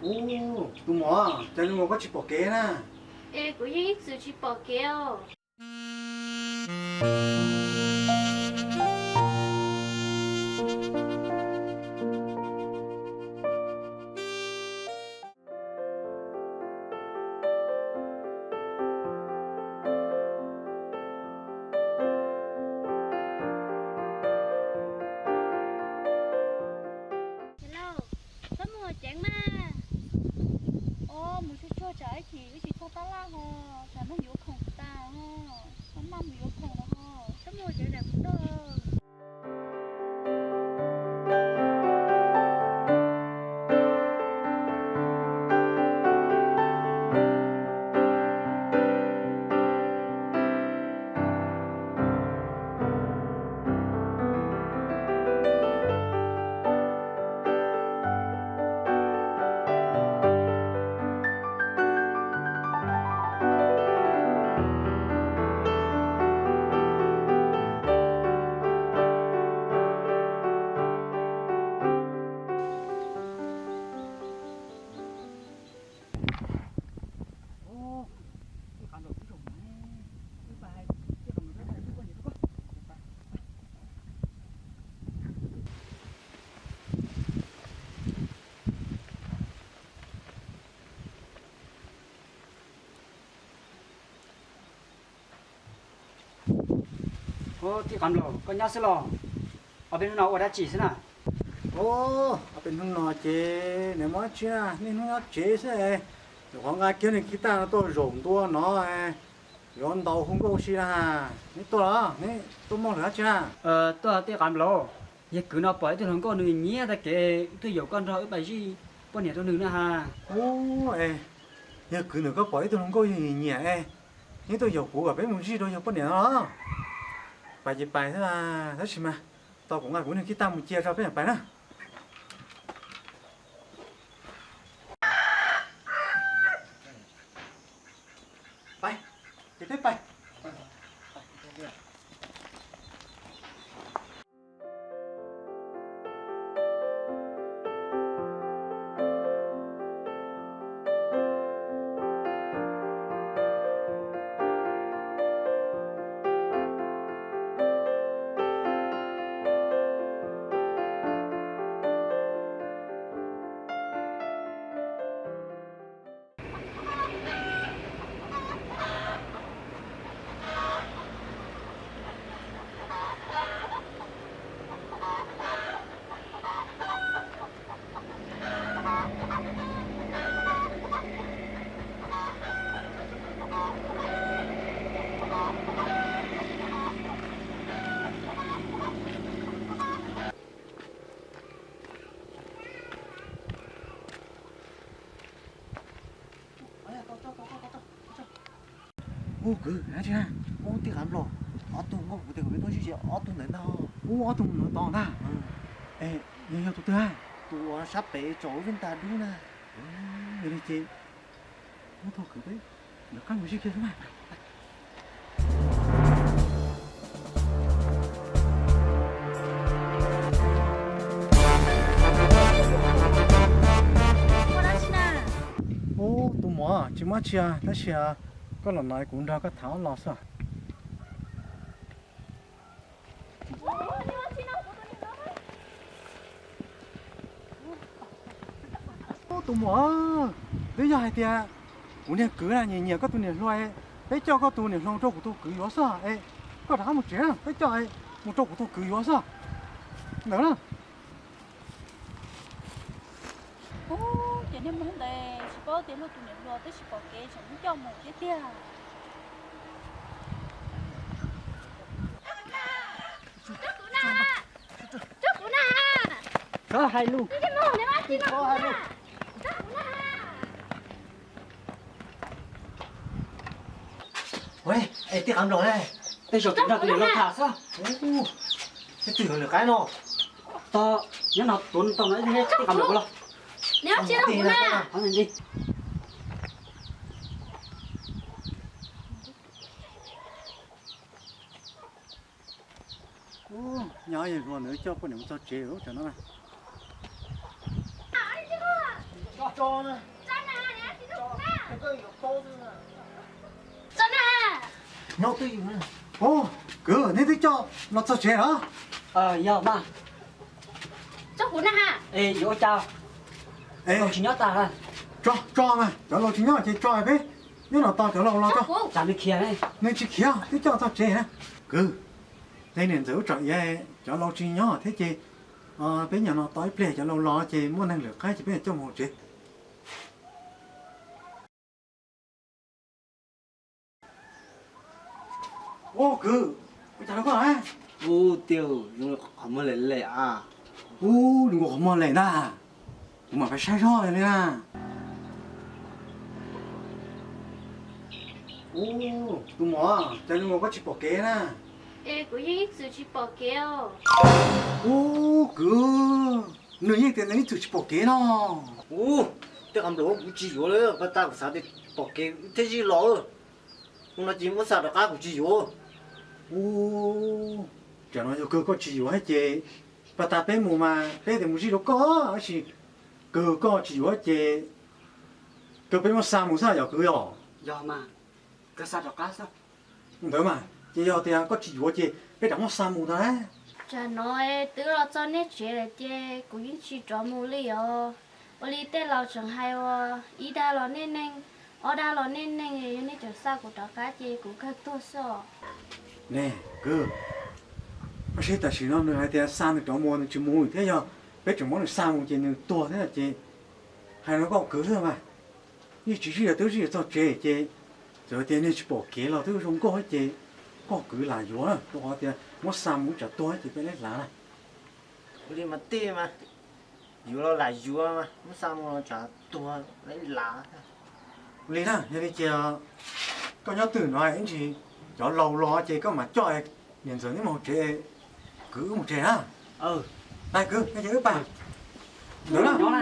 Ub, tus muam, cas me muam koj tsis pom kev na? Es kuv yeej ib txwm tsis pom kev os. Hello, koj mus ceev mas. Os, mus tsuag tsuag tsam ib chim wb tsis txog tab laj ho, tsam neeg yuav khoom tas ho, koj maj mus yuav khoom los ho, koj mus ceev tsam kuv nrog. Ub, tij Qam Laus, koj nyob xwb los? Ob peb hnub no ua dab tsi xwb na? Ub, ob peb hnub no ces nws muab tsis na, niaj hnub nyob tsev xwb. Nyuam qhuav nqa kiag niag kib taj no tuaj zaum ntua no, yuav ntaus hu nkauj si na. Neb tuaj los neb tuaj muaj lwm dab tsi na? Tuaj tij Qam Laus, yawg kwv no pom ib tug hluas nkauj nws nyiam tag kev, wb tuaj yaum koj nrog wb pais zij poj niam rau nws na ha. Ub, es yawg kwv ntawm koj pom ib tug hluas nkauj yawg nyiam es neb tuaj yaum kuv kom peb mus zij rau yawg poj niam no los? Pais ces pais xwb, tab sis mas tau kuv nqa kuv niag kib taj mus cia tso peb mam pais na. Pais, ces peb pais. Ub kwv, dab tsi na? Ub tij Qam Laus, ob tug nkauj kuv tias kom peb tuaj zij ces ob tug ntawd ntag. Ub ob tug ntawd tos ntag. Es yog yog tus twg? Tus uas sab pem tsom lub vij tas dub na. Yog li ces muab thau kwv peb lawv qab mus zij kiag xwb na. Ub tus muam, tsis muaj tsi, tab sis koj los no kuv nrog koj tham ob lo xwb. Ub tus muam, twb yog hais tias kuv niag kwv na nyiam nyiam koj tus niam hluas, peb coj koj tus niam hluas rau kuv tus kwv yuav xwb es koj rov qab mus tsev, peb coj mus rau kuv tus kwv yuav xwb ntawd na. Ub, ces niag Hmoob ntawd tsis paub tias luag tus niam hluas twb tsis pom kev tseem muab coj mus thiab tiag. Tso hais lus. Es tij Qam Laus ne, tej zaum tseem nrog tus niam hluas tham xwb. Ub, tej twg yuav lwm qaib no. Tog, nyob no tuav tau no ib tij Qam Laus los. Ub, nyab yawg hluas ntawd coj poj niam mus txog tsev lawm tsam no na. Ua, kwv, nej twb coj los txog tsev los? Yog mas. Tso kuv na ha. Es yuav ua cas? Laus tsis nyob tas. Tso, tso mas, cov laus tsis nyob ces tso peb nyob no tos cov laus los tso. Nws tsis khiav, twb coj txog tsev na. Kwv, tej niam ntxawm ub tsom iav, cov laus tsis nyob thiab ces peb nyob no tos ib pliag cov laus los ces muaj neeg lwm qab ces peb coj mus hauv tsev. Ua kwv, ua cas rau koj na? Ub, tiag, zoo li qhov muag lem lem a. Ub, zoo li qhov muag lem ntag. Kuv mam pais saib zog li na. Ub, tus muam, cas zoo li koj tsis pom kev na? Es kuv yeej ib txwm tsis pom kev os. Ub, kwv, nws yeej tias nws ib txwm tsis pom kev no. Ub, tej qhov nplos kuv tsis yuav lawm, pas tas kuv xav tias pom kev thiaj zij los. Hnub no ces muab xa rov qab kuv tsis yuav. Ub, tsam no yog kawg koj tsis yuav thiab ces pas tas peb mus mas peb tias mus zij rau koj, tab sis kawg koj tsis yuav ces kawg peb muab xa mus xwb yog kwv yog? Yog mas, kawg xa rov qab xwb. Ntawd mas ces yog tias koj tsis yuav ces peb rov muab xa mus ntag. Tsam no twb los txog nej tsev lawm ces kuv yeej tsis rov mus li os. Ua li tej laus tseem hais ua ib dag los nej neeg, ob dag los nej neeg, yog nej tseem xa kuv rov qab ces kuv kawg tuag xwb os. Ne kwv, koj saib tam sim no nws hais tias xa nws rov mus nws tsis mus thiab, yog peb tseem muab nws xa mus ces nws tuag thiab ces hais no koj kwv xwb mas. Yeej tsis zij los twb zij txog tsev ces txawm tias nej tsis pom kev los twb zoo nkauj ces koj kwv lam yuav na, rau qhov tias muab xa mus tsam tuag ces peb leb hlav na. Ua li mas tij mas, yuav los lam yuav mas, muab xa mus los tsam tuag leb lav. Ua li na, yog li ces koj nyob twg no ib ntsis cov laus los ces koj mam coj niam ntxawm neb mus hauv tsev, kwv wb mus tsev na. Kwv, ces wb pais ntawd na.